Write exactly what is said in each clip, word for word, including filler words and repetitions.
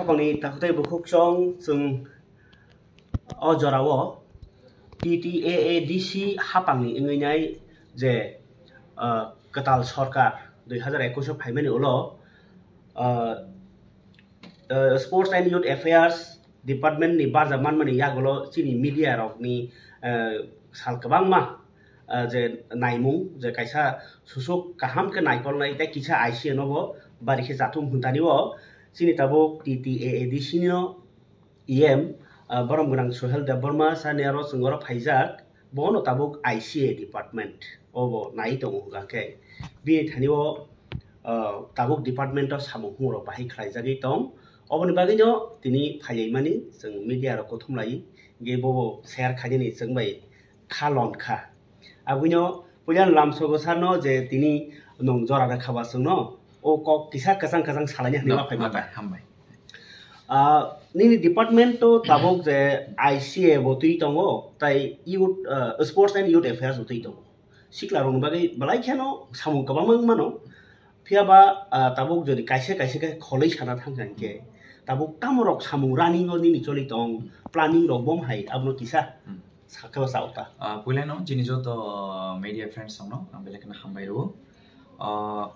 Hapangni takhwtai bukhuk chwng, chwng o jorao T T A A D C hapangni wngwi nai je, ah, kwtal sorkar dui hazar ekwis o phaimani ulo, ah, ah, Sports and Youth Affairs Department ni barjak manmani yagulo chini media rokni, ah, sal kwbangma, ah, je naimung je kaisa susuk kaham khe naikolnai tei kisa I C A no bo bari khe chathum hwnthani o chini tabuk T T A A D C no E M, ah, borom gwnang Sohel Debbarma sani aro chwng oro phaijak, bono tabuk I C A department o bo nai tongo hwnkha khe bini thani o, ah, tabuk department o samung humung rok bahai khlaijagwi tong, oboni bagwi no tini phailaimani chwng media rok kuthum lai ge bo share khainani chwng bai kha lon kha. Abwino puila lamsogo sarno je tini nwng jora rwkha ba chwngno, o kok kisa kwchang kwchang salaini hwnwi No, ma phaima hambai, ta. Hambai. Ah, nini department to tabuk je I C A bo twi tongo, tai youth, ah, Sports and Youth Affairs bo twi tongo. Sikla rokni bagwi belai kheno samung kwbangma wng mano. Phiya ba, ah, tabuk jodi kaisa kaisa khe kholwi sana thang kha hinkhe, tabuk tamo rok samung running o nini choli tong, planning rok bom hai abono kisa Hmm. sakhe ba chao ta. Ah, puila no chini joto, ah, media friends rokno ang belai kheno hambai rwo. Ah,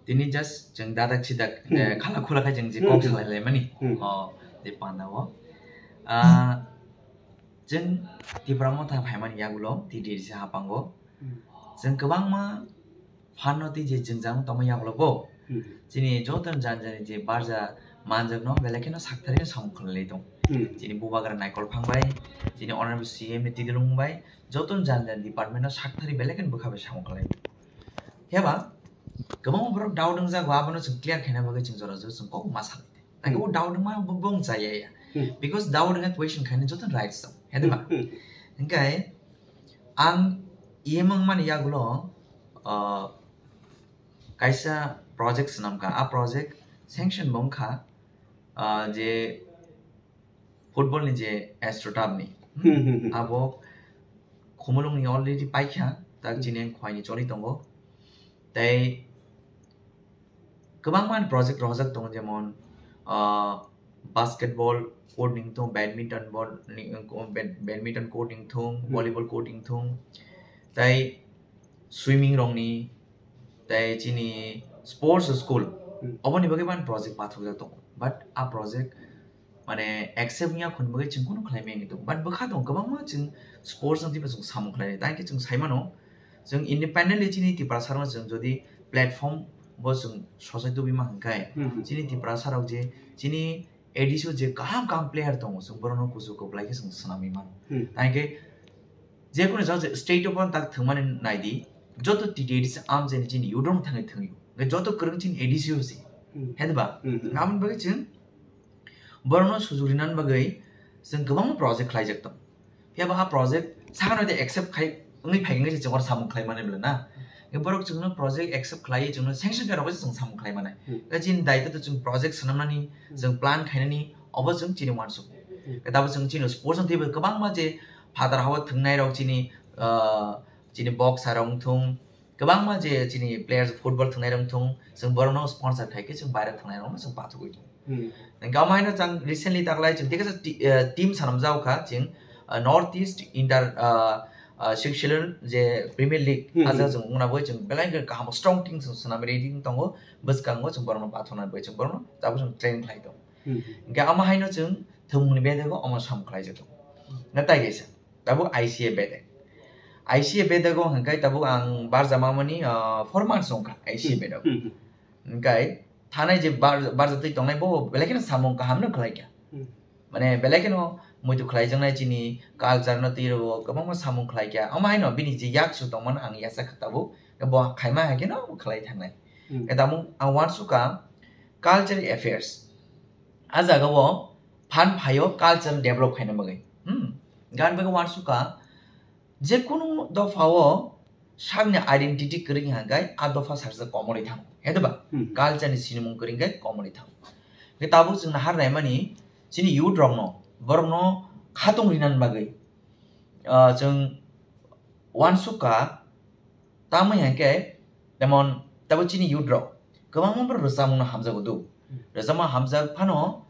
tini just chwng dadak sidak, Hmm. eh, khala khula khai chwng je Hmm, kok hmm. salai lai mani. Hmm. Oh, je panda o. Ah, chwng Tipra Motha phaimani yagulo, T T A D C hapango. Hmm. Chwng kwbangma phanno tei je jwngjang tongma yagulo bo. Hmm. Chini joto jani jani je barja manjakno belai kheno sakthari samung khlai lai tong. Hmm. Chini bubagra Naikol Phang bai, chini Honorable C M ni Tidulung bai, joto jani jani department no sakthari belai kheno bwkha bai samung khlai. Heba, kwbangma borok doubt wngjago, abono chwng clear khaina bagwi chwng jora jora chwng kok ma salai. Tei Hmm. o doubt wngma bo, bo wng chaya ya. Hmm. Because doubt wngkha question khaina joto rights tong. He de ba? Hmm. Hingkai ang E M wngmani yagulo, ah, kaisa project swnamkha. A project sanction bo wngkha, ah, je football ni je Astroturf ni. Hmm, hmm, hmm. Abo Khumulwng ni already paikha, tak Hmm. chini khwai ni choli tongo. Tei kwbangma project rohorjak tongo, jemon, ah, basketball court ni wngthung, badminton ball ni, bad-, badminton court ni wngthung, Hmm. volleyball court ni wngthung, tei swimming rokni, tei chini sports school, Hmm. oboni bagwi ban project pathokjak tongo. But a project mane accept wngya khun bagwi chwng kunu khlai maya wngwi tongo. But bwkha tongo kwbangma chwng sports no twibo chwng samung khlai. Tei khe chwng sai mano, chwng independently chini Tiprasa rokno chwng jodi platform bo chwng sochai tubui ma hwnkhai, Hmm. chini Tiprasa rok je chini A D C o je kaham kaham player tongo, chwng borokno kuchuk kwplai khe chwng swnamwi mano. Hmm. Tei khe jekunu jagao je state o phano tak thwngmani naidi, joto T T A D C amchaini chini youth rokno thangwi thwngwi. Hwnkhe joto kwrwng chini A D C o se. Hmm. He de ba? Hmm, hmm. Aboni bagwi chwng borokno sujuk rinani bagwi chwng kwbangma project khlaijak tongo. Phiya bo a project sakano de accept khai wngwi phai wngwi se chwng oro samung khlai mani bwle na. Borok chwngno project accept khlaiwi chwngno sanction khe rwgwi se chwng samung khlai mani. Hmm. Tei chini daitw to chwng project swnamnani, Hmm. chwng plan khainani, obo chwng chini uansuk. Hmm. Tei abo chwng chini sports no teibo kwbangma je phataro hao thwngnai rok chini, ah, chini boxer rok wngthung, kwbangma je chini players football thwngnai rok wngthung, chwng borokno sponsor khai khe chwng baira thwngnai rokno chwng pathogwi tongo. Hmm. Hingke omo haino chang recently taklai chwng tei kaisa ti-, eh, team sanamjak kha chwng, eh, North East Inter, eh, eh, Sixth Schedule je Premier League Hmm, ah jaga hmm. chwng wngna bagwi chwng belai khe kaham strong team chwng swnam ready wng tongo, bwskango chwng borokno pathorna bagwi chwng borokno tabuk chwng training khlai tongo. Hmm. Hingke omo haino chwng thwngmungni bedego omo samung khlaijak tongo. Na tai kaisa. Tabuk I C A bedek. I C A bedego hingke tabuk ang barja mamani, ah, four months wngkha I C A Hmm. bedego. Hmm, hmm. Hingke thanai je bar-, barja twi tongnai bo belai kheno samung kaham no khlai kha. Hmm. Mane belai kheno muitu khlaijaknai chini culture no twi rwo kwbangma samung khlai kha. Omo haino bini je yaksu tongmani ang yachak kha tabuk. Bo khaima hai kheno khlai thangnai. Hmm. Khe tabuk ang uansukha culture affairs. A jaga o phan phaio culture develop khaina bagwi. Hmm. Gan bagwi uansukha, je kunu dopha o sakni identity kwrwng hingkhe a dopha saksa komorwi thango. He de ba? Hmm. Culture ni sinimung kwrwng khe komorwi thango. Khe tabuk chwng nahar naimani chini youth rokno, borokno khatung rinani bagwi, ah, chwng uansukha, tamwi hingkhe, jemon, tabuk chini youth rok kwbangma borok rwchapmungno hamjago do. Rwchapma hamjak phano,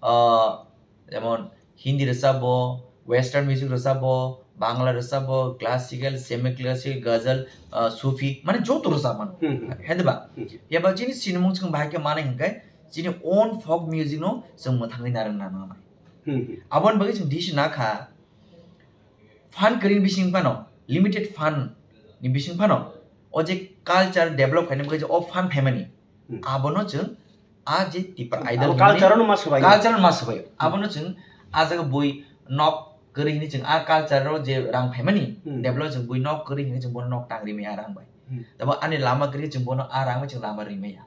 ah, jemon Hindi rwchapbo, western music rwchapbo, Bangla rwchapbo, classical, semi classical, ghazal, ah, Sufi, mane joto rwchapmano. Hmm, hmm. Hede ba? Hmm. Phiya ba chini sinimung chwng bahai khe manai hwnkhe chini own folk music no chwng mwthangwi narwk nangnai. Hmm, hmm. Aboni bagwi chwng decision nakha, fund kwrwini bising phano, limited fund ni bising phano, o je culture develop khaina bagwi je o fund phaimani, Hmm. abono chwng a je Tipra Hmm. Idol Abo hwnwi culture-o no ma swbai. Culture-o ma swbai. Hmm. Abono chwng a jaga bui nok kwrwi hwnwi chwng a culture-o je rang phaimani, Hmm. develop chwng bui nok kwrwi hwnwi chwng bono nok tang rimaya a rang bai. Hmm. Tabo ani lama kwrwi chwng bono a rang bai chwng lama rimaya.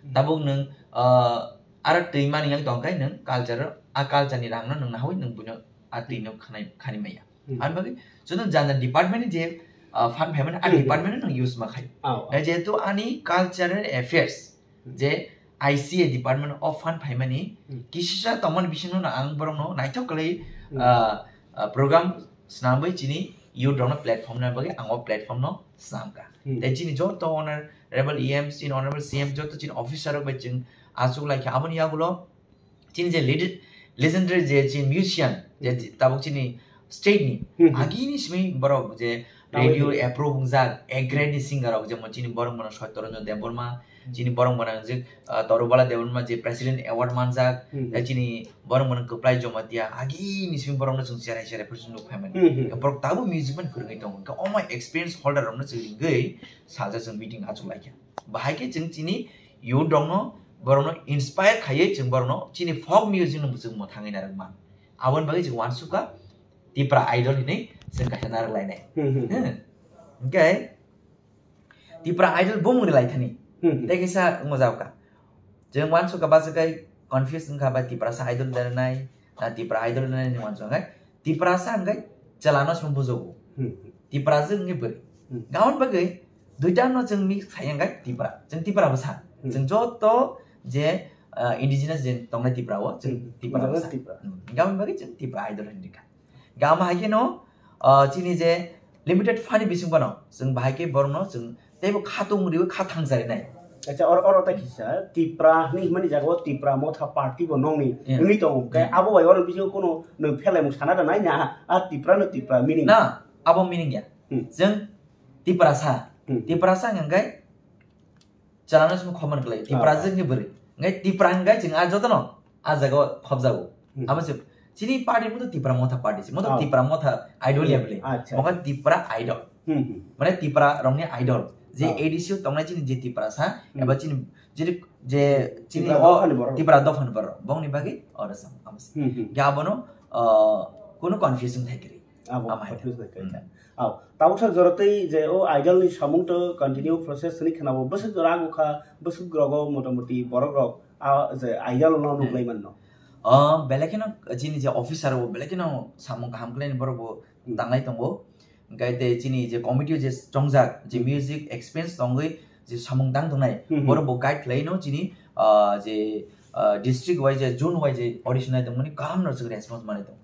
Hmm. Tabuk nwng, ah, aro twi mani yang tong khe nwng culture-o, a culture-ni rangno nwng nahawi nwng buino a twi no khanai, khani maya. Hmm. Ani bagwi joto jana department ni je, ah, fund phaimani, a Hmm. department no use ma khai. Oh, oh. Eh, jehetu ani cultural affairs, Hmm. je I C A department of fund phaimani, Hmm. kisisa tongmani bisingno no ang borokno naithok kwlai, Hmm. ah, ah, program snamwi chini youth rokno platform na bagwi ang o platform no snamkha. Hmm. Tei chini joto honorable E M, chini honorable C M, joto chini officer rok bai chwng achuk laikha. Aboni yagulo chini je lege-, legendary je chini musician, je Hmm. tabuk chini state ni, Hmm, hmm. agini simi borok je Tabuk radio ni. Approve wngjak, A grade ni singer rok, jemon chini borok mano Satya Ranjan Debbarma, Hmm. chini borok mano je, ah, Torubala Debbarma je President Award manjak, Hmm. tei chini borok mano Kwplai Jamatia, agini simi borok no chwng cherai cherai phuru chwng nuk phaimani. Hmm, hmm. Borok tabuk music man kwrwngwi tongo. Hwnkhe omo experience holder rok no chwng ringwi sajak chwng meeting achuk laikha. Bahai khe chwng chini youth rokno, borokno inspire khaiwi chwng borokno chini folk music no chwng mwthangwi narwk man. Aboni bagwi chwng uansukha Tipra Idol hinwi chwng kaisa narwk lainai. Hmm, hmm. Hmm. Hwnkhe Tipra Idol bumung rwlai thani. Hmm, hmm. Tei kaisa wngma jao kha. Chwng uansukha bachwkhai confuse wngkha ba Tiprasa Idol rwnai, na Tipra Idol rwnai hinwi uansukha. Tiprasa hwnkhe chwlano se bujogo. Hmm. Tiprajwk hwnkhe bwrwi. Hmm. Aboni bagwi duita no chwng mix khai hwnkhe Tipra. Chwng Tipra bwsa. Hmm. Chwng joto je, ah, indigenous je tongnai Tipra o, chwng Hmm. Tipra Indigenous bwsa. Tipra. Hmm. Aboni bagwi chwng Tipra Idol hinwi kha. Gama hai khe no, ah, chini je limited fund ni bising phano chwng bahai khe borokno chwng teibo khatung riwi kha thangcharinai. Acha, or, oro ta kisa Tipra hwnwi hwnmani jaga o Tipra Motha party bo nongni Yeah. wngwi tongo. Khe Yeah. abo bai oro bisingo kuno nwng phelaimung sana da nai na, a Tipra no Tipra meaning. Na, abo meaning ya. Hmm. Chwng Tiprasa. Hmm. Tiprasa hwnkhe chwlano simi khobor kwlai. Tipra Ah. jwk ni bwrwi. Hwnkhe Tipra hwnkhe chwng a jotono a jaga o khobjago. Hmm. Abo se chini party motho Tipra Motha party se. Motho Ah. Tipra Motha Idol ya Hmm. bwle. Acha. Mokha Tipra Idol. Hmm, hmm. Mane Tipra rokni idol. Je Ah. A D C o tongnai chini je Tiprasa, Hmm. eba chini je, je chini Tipra o dophani borok. Tipra dophani borok. Bongni bagwi oro sam, amo se. Hmm, hmm. Hwnkhe abono, ah, kunu confusion thai kwrwi. Abo Amo hai confuse kha. Bai kha. Hmm. Aw, tabuk sak jora tei je o idol ni samung to continue process hwnwi khwnao. Bwswk jora ago kha, bwswk rogo motamoti borok rok a je idol no Hmm. nuklai manno. O, belai kheno chini je officer o belai kheno samung kaham khlaini borok bo Hmm. tanglai tongo. Hwnkhe tei chini je committee o je chongjak, je Hmm. music experience tongwi je samung tang tongnai, Hmm, hmm. borok bo guide khlaino chini, ah, je, ah, district wise, je zone wise je audition nai tongmani kaham no chwng response manwi tongo.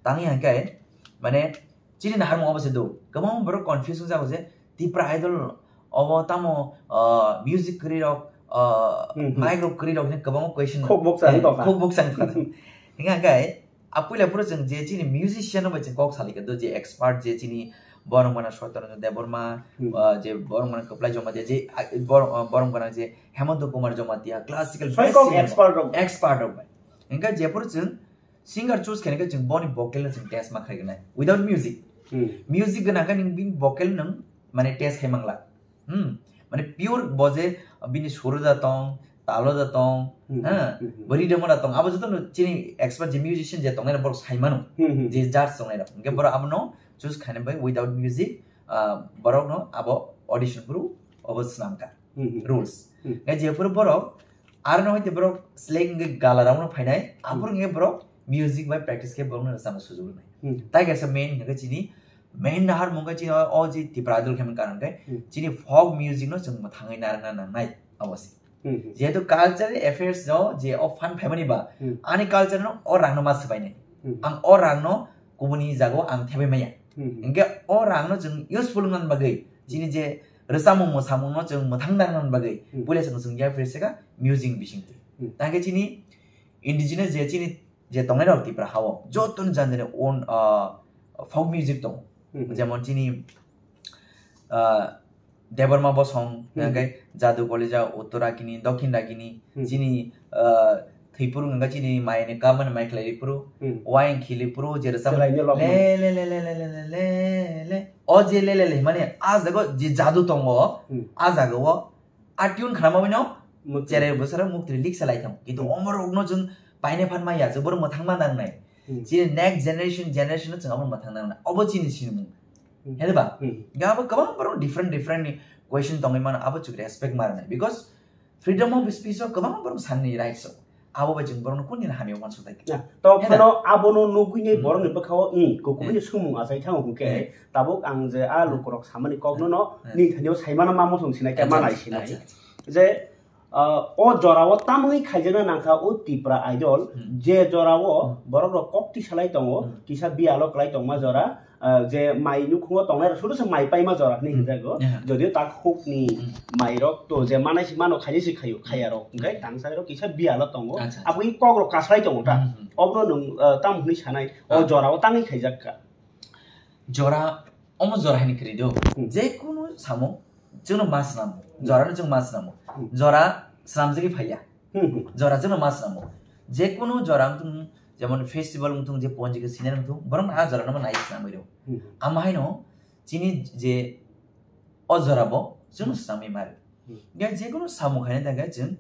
Tangwi hwnkhe, mane, chini naharmung obo se do. Kwbangma borok confuse wngjago je Tipra Idol obo tamo, ah, music kwrwi rok, ah, Hmm, hmm. mic rok kwrwi rok hinwi kwbangma question Khuk bukcha wng tongkha. Khuk bukcha wng tongkha. Hingkha hwnkhe a puila phuru chwng je chini musician rok bai chwng kok salai kha do je expert je chini borok mano Satya Ranjan Debbarma, Hmm. ah, je borok mano Kwplai Jamatia je, ah, bor-, ah, borok mano je Hemanta Kumar Jamatia classical Soi best kok singer expert rok. Expert rok bai. Hingkha jephuru chwng singer choose khaina khe chwng boni vocal no chwng test ma khlai gwnai without music. Hmm. Music gwnang khe nwng bini vocal nwng mane test khai mangla. Hmm. Mane pure bo je bini suru da tong, talo da tong, Hmm, ha, hmm, hmm. bo rhythm da tong. Abo joto no chini expert je musician je tongnai borok sai mano. Hmm, hmm. Je judge tongnai rok. Hingkhe borok abono choose khaina bai without music, ah, borok no abo audition phuru obo swnam kha. Hmm, hmm. Rules. Hmm. Ngai jephuru borok, aro no hoite borok select wngwi gala round no phainai, Hmm. aphuru wngwi borok music bai practice khe borok no rwchapna sujuk rwnai. Hmm. Tai kaisa main hwnkhe chini, main naharmung khe chini o, o je Tipra Idol khe karon khe, Hmm. chini folk music no chwng mwthangwi narwkna nangnai, abo se. Hmm, hmm. Jehetu cultural affairs no je o fund phaimani ba, Hmm. ani culture no o rang no ma swbainai. Hmm. Ang o rang no kubuni jaga o ang thebai maya. Hmm, hmm. Hingkhe o rang no chwng useful wngna bagwi, chini je rwchapmung mwsamung no chwng mwthang nangna bagwi, Hmm. puila chwng chwng yapri se kha music bisingtwi. Tangke chini indigenous je chini je tongnai rok Tipra hao, joto ni jani jani own, ah, folk music tong. Jemon chini, ah, Debbarma Bosong, hwnkhe Jadu Kolija, Uttor Ragini, Dokhin Ragini, chini, ah, Thwipuru hwnkhe chini mai ni kamani mai khlai Ripuru, Wayang Khili Puru, je rwchap le, le, le, le. O je le, le, le, mane, ah jaga o je jadu tongo, ah jaga o, a tune khnama bino, cherai bwsara muktri lik salai thang. Kintu omorokno chwng paine phan maya, chwng bono mwthangma nangnai. Chini next generation, generation no chwng abono mwthang nangnai. Obo chini sinimung. Hede ba? Ga bo kwbang borok different, different ni question tongwi mano, abo chwng respect ma rwnai. Because freedom of speech o kwbang borok sanni rights o. Abo bai chwng borokno kuni hamya uansuk tai. Ya, to phano abono nugwi ni borokni bwkhao, i, kokubui sumung achai thango hwnkhe, tabuk ang je a lukurok samani kokno no, ni thani o saimano ma mosong sinai khe manai sinai. Je, ah, o jorao tamwi khaijakna nangkha o Tipra Idol, je jorao borok rok kok tisalai tongo, kisa biyalo kwlai tongma jora, ah, je mai nukhungo tongnai rok sudu se mai paima jora hinwi hinjago. Jodio tak hukni mai rok to je manai si mano khaini si khayo, khaya rok hwnkhe tangsa rok kisa biyalo tongo. Aboni kok rok kaslai tongo ta. Obono nwng, ah, tamo hinwi sanai, o jorao tangwi khaijak kha. Jora, omo jora hinwi kwrwi do. Je kunu samung, chwngno ma swnam. Jorano chwng ma swnamo. Jora swnamjagwi phaiya. Jora chwngno ma swnamo. Je kunu jora wngthung, jemon festival wngthung, je ponjika senior wngthung, borok a jorano ma nai swnamwi rw. Ama haino chini je o jorabo chwngno swnamwi ma rw. Ga je kunu samung khaina thangkhe chwng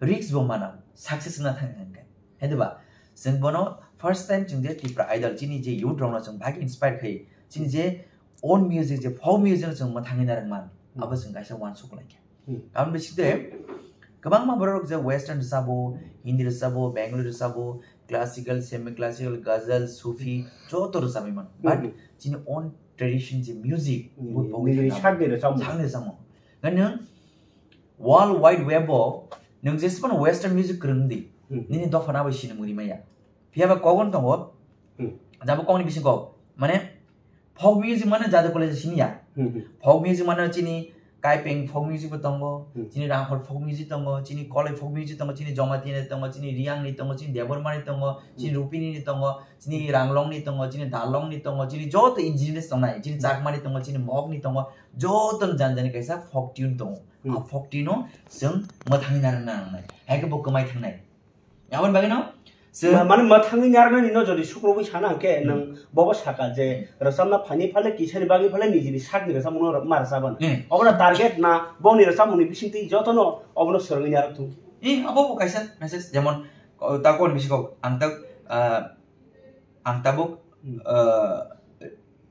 risk bo mana, success wngna thang hwnkhe. Hede ba? Chwng bono first time chwng je Tipra Idol chini je youth rokno chwng bhagi inspire khai, chini je own music, je folk music no chwng mwthangwi narwk man, abo chwng kaisa uansuk lai kha. Aboni bisingtwi kwbangma borok je western rwchabo, Hindi rwchabo, Bengali rwchabo, classical, semi classical, ghazal, Sufi, joto rwchabwi mano. But chini own tradition je music, bo pogwi nini thangna sakni rwchapmung. Sakni rwchapmung. Nang World Wide Web o nwng jesphano western music kwrwng di, nini dopha no abo sinimung rimaya. Phiya ba kogon tongo, jabo kokni bising kok, mane, folk music mane Jadu Kolija siniya. Folk music mane chini Kaipeng folk music bo tongo, chini Rangkhol folk music tongo, chini Koloi folk music tongo, chini Jamatia ni tongo, chini Reang ni tongo, chini Debbarma ni tongo, chini Rupini ni tongo, chini Ranglong ni tongo, chini Darlong ni tongo, chini joto indigenous tongnai, chini Chakma ni tongo, chini Mog ni tongo, joto ni jani jani kaisa folk tune tongo. A folk tune no chwng mwthangwi narwkna nangnai, hai khe bo kwmai thangnai. Aboni bagwi no chwng ma-, mane mwthangwi narwknani no jodi sukrubwi sana hwnkhe nwng bobo saka je rwchapna phaini phale kisani bagwi phale nijini sakni rwchapmungno ma rwchapano. Obono target na bongni rwchapmungni bisingtwi jotono obono swrwngwi narwk thung. Eh, abo bo kaisa message, jemon, o, ta kon bisi kok, ang ta, ah, ang tabuk, ah,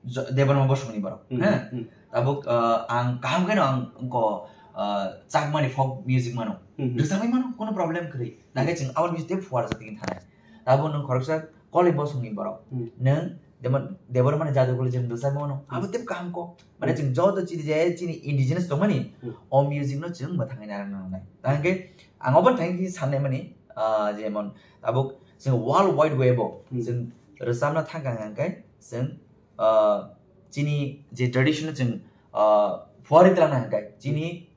Jo-, Debbarma Bosongni borok, ha? Tabuk, ah, ang kaham kheno ang wngkha, ah, Chakmani folk music mano. Rwchapwi mano, kono problem kwrwi. Nangkhe chwng aboni bisingtwi phuarjak tini thanai. Tabuk nwng khoroksa Koloi Bosongni borok. Nwng jemon Debbarmani Jadu Kolija rwchapwi mano. Abo tei kaham kok. Mane chwng joto chini je chini indigenous tongmani, o music no chwng mwthangwi narwkna nangnai. Tangkhe ang obo thangwi sannaimani, ah, jemon tabuk chwng World Wide Web o chwng rwchapna thangkha hwnkhe chwng, ah, chini je tradition no chwng, ah, phuarwi twlangna hwnkhe chini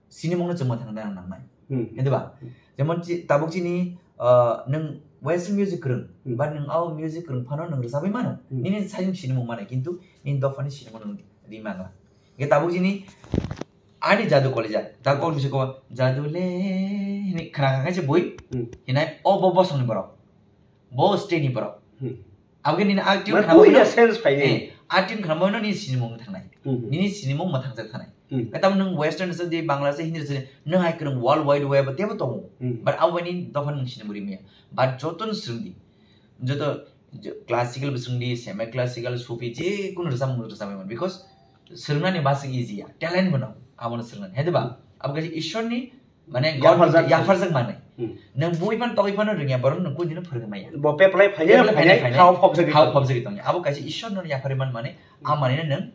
sinimungno chwng mwthangwi narwkna nangnai. Hede ba? Jemon chi-, tabuk chini, ah, nwng western music kwrwng, but nwng o music kwrwng phano nwng rwchapwi mano. Nini sajwk sinimung manai, kintu nini dophani sinimung nwng ri mangla. Hwnkhe tabuk chini ani Jadu Kolija, ta kok bisi ko Jadu le hinwi khna kha khe se bui, hinai o bo Bosongni borok, bo state ni borok. Aboni nini acting khnamwi no sense phaini. Eh, acting khnamwi no nini sinimung thangnai. Nini sinimung mwthangsak thangnai. Katam nwng western se di, Bangla se, Hindi se, nwng hai kwrwng World Wide Web tebo tongo. But abo ni dophani nwng sinimung rimya. But joto no swrwng di. Joto, jo-, classical bo swrwng di, semi classical, Sufi, je kunu rwchapmung rwchapmani. Because swrwngnani basi easy ya. Talent bo nang, abono swrwngnani. Hede ba? Abo kaisa Ishwar ni Mane God yapharjak manwi. Nwng bui phano togwi phano rwngya, borok nwng kudino phwrwngwi maya. Bo peplai phainai, phainai, phainai, khao phobjagwi tong. Khao phobjagwi tongya. Abo kaisa Ishwar no yapharwi man mani, a manwi no nwng,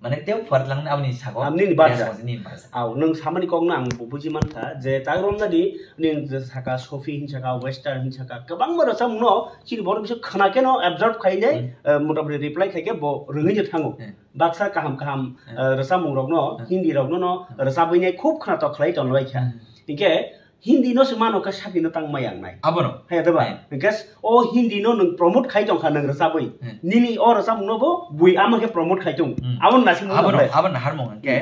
mane, tei phuarlangni aboni sago. Aboni ni barja. Nini barja. Aw, nwng samani kokno ang bo buji mankha je tak romnani, nwng je saka Sufi hin saka, western hin saka, kwbangma rwchapmung no chini borok bisa khna khe no absorb khainai, eh, motamoti reply khaikhe bo rwngwi no thango. Baksa kaham kaham, eh, rwchapmung rokno, Hindi rokno no rwchapwi nai khub khnatok khlai tonlai kha. Hinkhe Hindi no se mano khe sati no tang maya wngnai. Abono. Hai da ba? Hai. Hwnkhe o Hindi no nwng promote khai tong kha nwng rwchabwi. Hmm. Nini o rwchapmung no bo bui ama khe promote khai tong. Hmm. Abo no naising mano Abono, ble. Abono naharmung hwnkhe.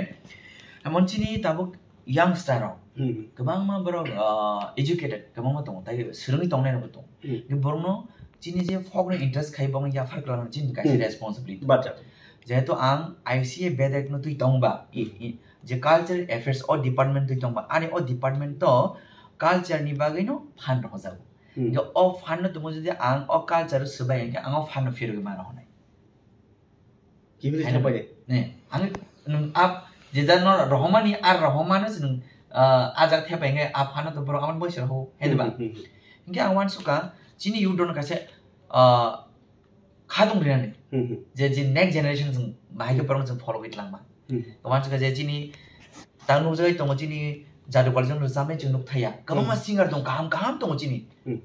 Hmm. Emon chini tabuk youngster rok. Hmm. Kwbangma borok, ah, educated, kwbangma tongo, tai swrwngwi tongnai rokbo tongo. Hmm. Hwnkhe borokno chini je folk no interest khai borokno yaphar kwlangma chini kaisa Hmm. responsibility. Bacha. Jehetu ang I C A bedek no twi tongba, i, Hmm. i, je cultural affairs o department twi tongba, ani o department to culture ni bagwi no fund rwjago. Hmm. Hwnkhe o fund no tongmo jodi ang o culture o swbai hwnkhe ang o fund no phirogwi ma rw hwnai. Kimli Hai thangbai no. De? Ne, ang nwng ap je jat no rohormani ar rohormano se nwng, ah, ajak thepai hwnkhe a fund no to borok amon boisa ho, hai de ba? Hmm, hmm, hmm. Hwnkhe ang uansukha chini youth rok no kaisa, ah, khatung rinani. Hmm, hmm. Je, je next generation chwng bahai khe borok chwng follow khe tlangma. Hmm. To uansukha je chini tang nukjagwi tongo chini Jadu College no rwchabmani chwng nuk thaya. Kwbangma Hmm. singer tong, kaham kaham tongo chini. Hmm.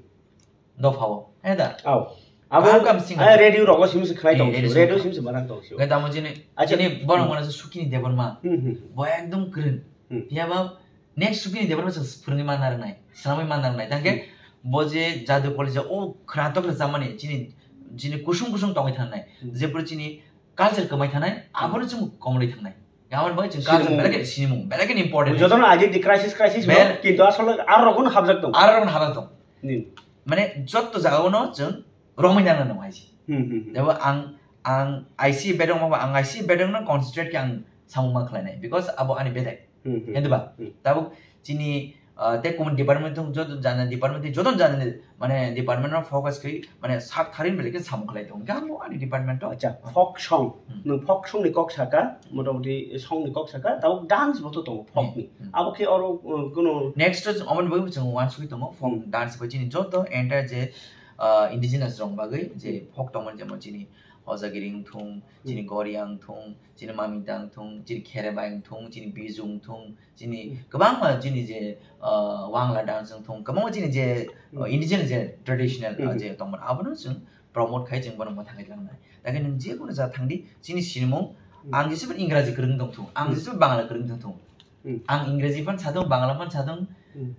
Dophao. Hai da? Au. Abo Kaham kaham singer. Ai, radio rogo simi se khlai Eh, tong radio sio. Radio simi. Simi se barang tong sio. Ngai tamo chini, Acha. Chini borok Hmm. Mano se Sukini Debbarma. Hmm, hmm. Bo ekdom kwrwng. Hmm. Phiya ba next Sukini Debbarma se phwrwngwi manna rwnai, swnamwi manna rwnai. Tangkhe Hmm. bo je Jadu College o khwnatok rwchabmani chini, chini kusung kusung tongwi thangnai. Hmm. Jephru chini culture kwmai thanai, abono chwng komorwi thangnai. Aboni bagwi chwng culture Sinimung. Belai khe sinimung, belai khe important. Jotono identity crisis, crisis Bel- no, kintu asole aro rokno habjak tongo. Aro rokno habjak tongo. Ni. Mane jotto jagao no chwng romwi nang nang hai se. Hmm, hmm, hmm. Jabo ang, ang I C bedong ma, ang I C bedong no concentrate khe ang samung ma khlainai, because abo ani bedek. Hmm, hmm. Hendo ba? Hmm. Tabuk chini, ah, tei common department tong, joto jana department tei joto jana ni, mane department no focus khe, mane sak tharin bele khe samung khlai tong. Gamo ani department to. Acha, folk song. Hmm. Nwng folk song ni kok saka, motamoti song ni kok saka, tabuk dance bo to tongo folk ni. Hmm. Abo khe oro, uh, kuno Next to omo ni bagwi chwng uansugwi tongo, folk Hmm. dance bo chini joto entire je, ah, indigenous rok bagwi je Hmm. folk tongmani jemon chini Hojagiri wng thung, chini Hmm. Goriya wng thung, chini Mamita wng thung, chini Kherebai wng thung, chini Biju wng thung, chini Hmm. kwbangma chini je, ah, Wangla dance wng thung, kwbangma chini je, ah, Hmm. indigenous je traditional, ah, Hmm. je tongmani abono chwng promote khai chwng bono mwthangwi langnai. Dakhe nwng je kono ja thangdi chini sinimung, Hmm. ang jesebo Ingraji kwrwng tong thung, ang Hmm. jesebo Bangla kwrwng tong thung. Hmm. Ang Ingraji phan sadong, Bangla phan sadong, Hmm.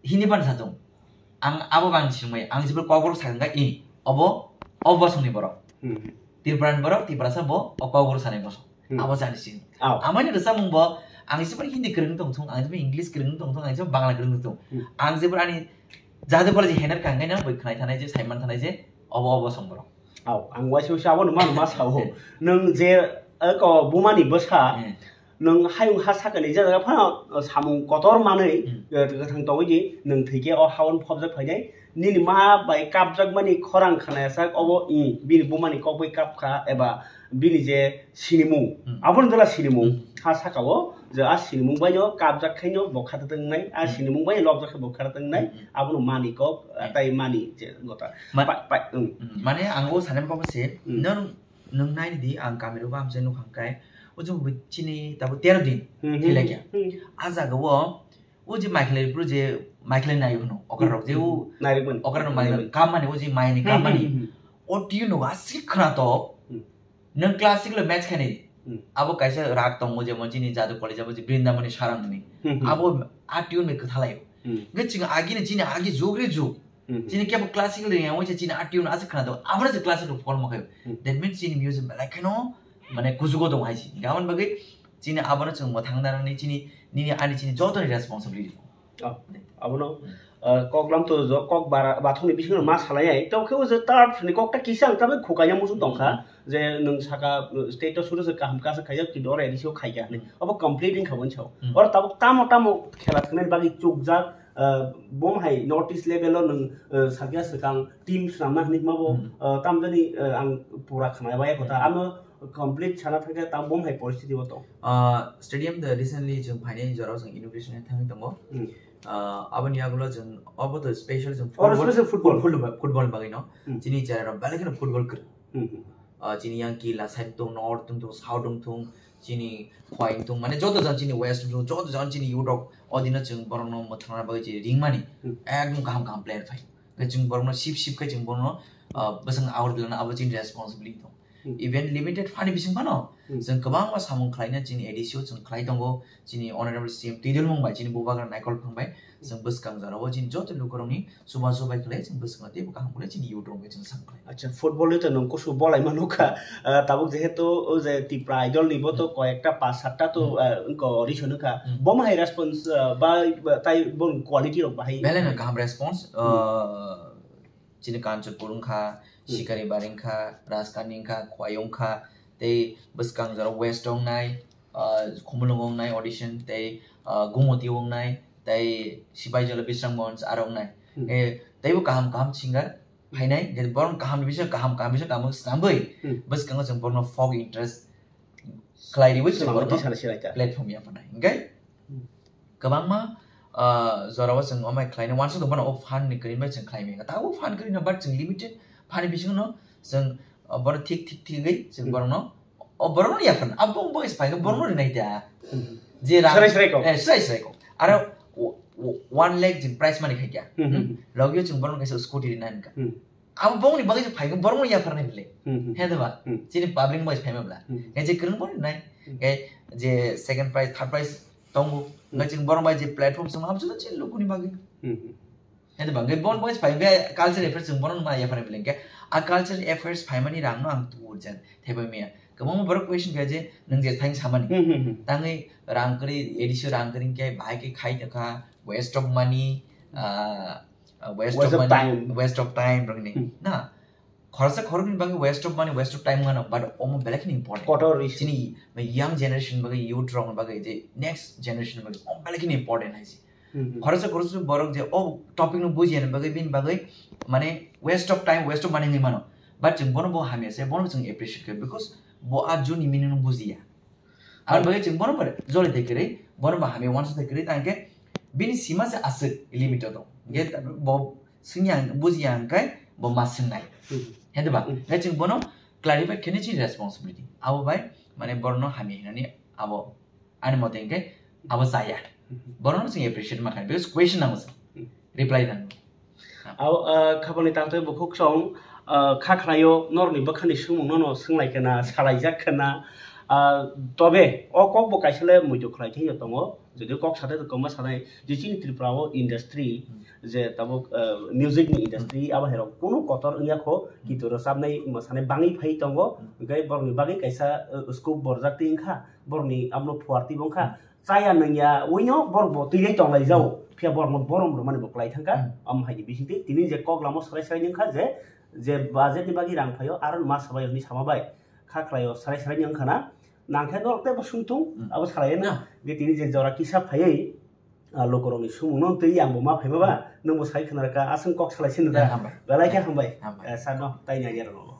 Hindi phan sadong. Ang abo bang singmai, ang jibor kokborok sakha i, obo, obo bosongni borok. Hmm. Tripurani borok, Tiprasa bo, o kokborok sanai bosong. Hmm. Abo jani sing. Aw. Amani rwchapmung bo, ang jibor Hindi kwrwng tong thung, ang jibor English kwrwng tong thung, ang jibor Bangla kwrwng tong thung. Hmm. Ang jibor ani jahate bole je hener kang nai na, boi khnai thanai je, saiman thanai je, obo, obo bosong borok. Aw, ang waisa waisa abo numa numa sao. Nwng je, eh, ko bumani bwsa, Hmm. Nwng hayung ha sakani jaga phano samung kotor manwi, Hmm. eh, kwthang tongwi di, nwng thwikhe o ha-o phobjak phainai. Nini ma bai kapjakmani khorang khnaya sak obo, i, bini bumani kok bai kapkha eba bini je sinimung, Hmm. aboni jora sinimung Hmm. ha saka o je a sinimung bai no kapjak khaino bo khata tongnai, a Hmm. sinimung bai lobjak khe bo khata tongnai, Hmm. abono mani kok, Hmm. tai mani je gota. Ma- Pai, pai, hmm. Hmm, mane ang o sanai kok se, Hmm. Nwng Nwng nai di, ang kamera o baham se nukha khe, o je bo chini tabuk tero din Hmm, hmm, thilai kya. Hmm. A jaga o, o je Michael Lepru je Michael nai hwno, okra rok je o, Hmm. Nairikmani. Okra no Michael Nairikmani. Kammani, o je mai ni Hmm, kammani. Hmm, hmm. O tune no aswk khwnatok, Hmm. Nwng classical match khainai. Hmm. Abo kaisa rag tongo, jemon chini Jadu College abo je Brindamani Sarang ni. Hmm, hmm. Abo a tune bai kwthalai o. Hmm. Hwnkhe chini agi ni, chini agi jug re jug. Hmm. Chini kebo classical ring yang chini a tune aswk khwna do. Abo se classical form khayo. Hmm. That means chini music belai kheno mane kujugo dong hai si. Gabon bagwi chini abono chwng mwthang narani chini nini ani chini joto ni responsibility. Oh, abono, Hmm. uh, kok lam to jo, kok bara, bathong ni bisingo ma salai ai. To khe o je third ni kok ta kisa ang ta bai khukanya muchung tong kha. Hmm. Je nwng saka, uh, state to suru se kaham kasa khaijak, kintu oro A D C o khaikha hinwi. Hmm. Obo complete wngkha bo hinwi sao. Hmm. Oro tabuk tamo tamo khela thangnani bagwi chukjak, uh, bom hai North East level o nwng, uh, sakya swkang team swnamna hinwi ma bo, Hmm. uh, tamjani, uh, ang pura khna bai kotha. Hmm. Ano complete sana thangkhe tam bom hai poristiti o tong. Uh, stadium the recently chwng phainai jorao chwng inauguration thangwi tongo. Hmm. Uh, aboni yagulo chwng obo to special chwng Oro football, special football. Football, football bagwi no. Hmm. Chini chera rok belai kheno football kwrwng. Hmm, hmm. Ah, chini yang kila side tong, north tong, tong, south tong, tong, chini khwai tong, mane joto jan chini west tong, joto jan chini youth rok, o dino chwng borok no mwthangna bagwi chini ringmani, Hmm. ekdom kaham kaham player phai. Khe chwng borok no sip sip khe chwng borok no, ah, bwswk award dilana abo chini responsibility tong. Even limited fund ni bising phano Hmm. chwng kwbangma samung khlaina chini A D C o chwng khlai tongo, chini honorable C M Twi Dilmung bai chini bubagra Naikol Phang bai chwng bwskang jorao chini joto lukurokni chubachu bai khlai chwng bwskango teibo kaham khlai chini youth rok bai chwng sam khlai. Acha, football ni to nwng kusu bolai mano kha. Ah, tabuk jehetu o je Tipra Idol ni bo to koyekta pas satta to, ah, wngkha audition wngkha. Hmm. Bo ma hai response, ah, ba, ba tai bon quality rok bahai. Belai no kaham response. Hmm. Ah, chini Kanchanpur wngkha, Hmm. Sikari Bari wngkha, Rajkani wngkha, Khwai wngkha, tei bwskang jora West wngnai, ah, Khumulwng wngnai audition, tei, ah, Gumoti wngnai, tei Sipaijala Bisramganj aro wngnai. Hmm. Eh, teibo kaham kaham singer phainai, hwnkhe borok kaham ni bising kaham, kaham ni bising kaham swnamwi, Hmm. bwskango chwng borokno folk interest khlai riwi chwng Swnamwi borokno tisana silaita. Platform yapharnai. Hwnkhe Hmm. kwbangma, ah, jorao chwng omai khlaina uansuk tongphano o fund ni kwrwi bai chwng khlai manya. Tabuk fund kwrwi no, but chwng limited fund ni bisingo no chwng, ah, bono thik thik thigwi chwng Hmm. borokno, o borokno yapharna. Abo wng bagwi se phaikha borokno Hmm. rinai da. Hmm. Je rang Srai srai kok. Eh, srai srai kok. Aro o-, o-, one lakh jin prize money khaikha. Hmm, hmm, Hmm? hmm. Logio chwng borokno kaisa scooty rinai wngkha. Hmm. Abo bongni bagwi se phaikha, borokno yapharnai bwle. Hmm, hmm. He de ba? Hmm. Chini public bai phaima bwla. Hmm. Khe je kwrwng bo rinai. Hmm. Khe je second prize, third prize tongo. Hmm. Khe chwng borok bai je platform swngo, abo joto chini lukuni bagwi. Hmm, hmm. He de ba? Khe bon bai se phaikha, culture affairs chwng borokno ma yapharnai bwle. Khe a culture affairs phaimani rangno ang tubu jan thaibai maya. Kwbangma borok question kha je nwng je thang samani. Hmm, hmm, hmm. Tangwi rang kwrwi, A D C o rang kwrwi khe bahai khe khai tongkha, waste of money, ah, ah, waste Waste of of money, time. Waste of time rokni. Hmm. Na, khoroksa khoroknwi bagwi waste of money, waste of time wngano, but omo belai kheno important. Kotor issue. Chini young generation bagwi, youth rokni bagwi, je next generation bagwi, omo belai kheno important hai se. Hmm, hmm. Khoroksa khoroksa borok je o topic no bujiya ni bagwi, bini bagwi mane waste of time, waste of money wngwi mano. But chwng bono bo hamya se, bono chwng appreciate khe, because bo a juni meaning no bujiya. Aboni bagwi chwng bono bo joli de kwrwi, bono bo hamya uansuk de kwrwi, tang khe bini sima se aswk limit o dong. Hwnkhe bo swngya, bujiya hwnkhe bo ma swngnai. Hmm. He de ba? Hmm. Hwnkhe chwng bono clarify khe ni chini responsibility. Abo bai mane borokno hamya hinani abo ani mote hwnkhe abo chaya. Hmm. Borokno chwng appreciate ma khlai, because question nango chwng. Hmm. Reply nango. Abo, ah, khabangni tangtwi bukhuk song, ah, kha khlaio norokni bwkhani swngmung nono swnglaikha na, salaijak kha na. Ah, tobe o kok bo kaisa le muitu khlai thangwi tongo, jodio kok sathai tongma sanai je chini Tripura o industry Hmm. je tabuk, ah, music ni industry Hmm. abo hai rok kunu kotor wngya kho, Hmm. kintu rwchapnai mwsanai bangwi phai tongo, Hmm. hwnkhe borokni bagwi kaisa, ah, scope borjak twi wngkha, borokni abono phuartwi bo wngkha. Hmm. Chaya nangya uino borok bo twi lai tonglai jao. Hmm. Phiya borokno borom rwmani bo kwlai thangkha. Hmm. Omo hai ni bisingtwi tini je kok lama swrai swrai wngkha je, je budget ni bagwi rang phaio aro ma sabai hwnwi sama bai kha khlaio swrai swrai wngkha na. Nangkhe norok teibo sungthung, Hmm. abo salai no. Ya. Je tini je jora kisa phaiwi, ah, lukurokni sumungno twi ang bo ma phaima ba, Hmm. nwng bo sai khna rwkha, aswk kok salai sini Ya, da. Hambai. Belai khe Ya. Hambai. Hambai. Eh, sir no, tai nai ya rwno.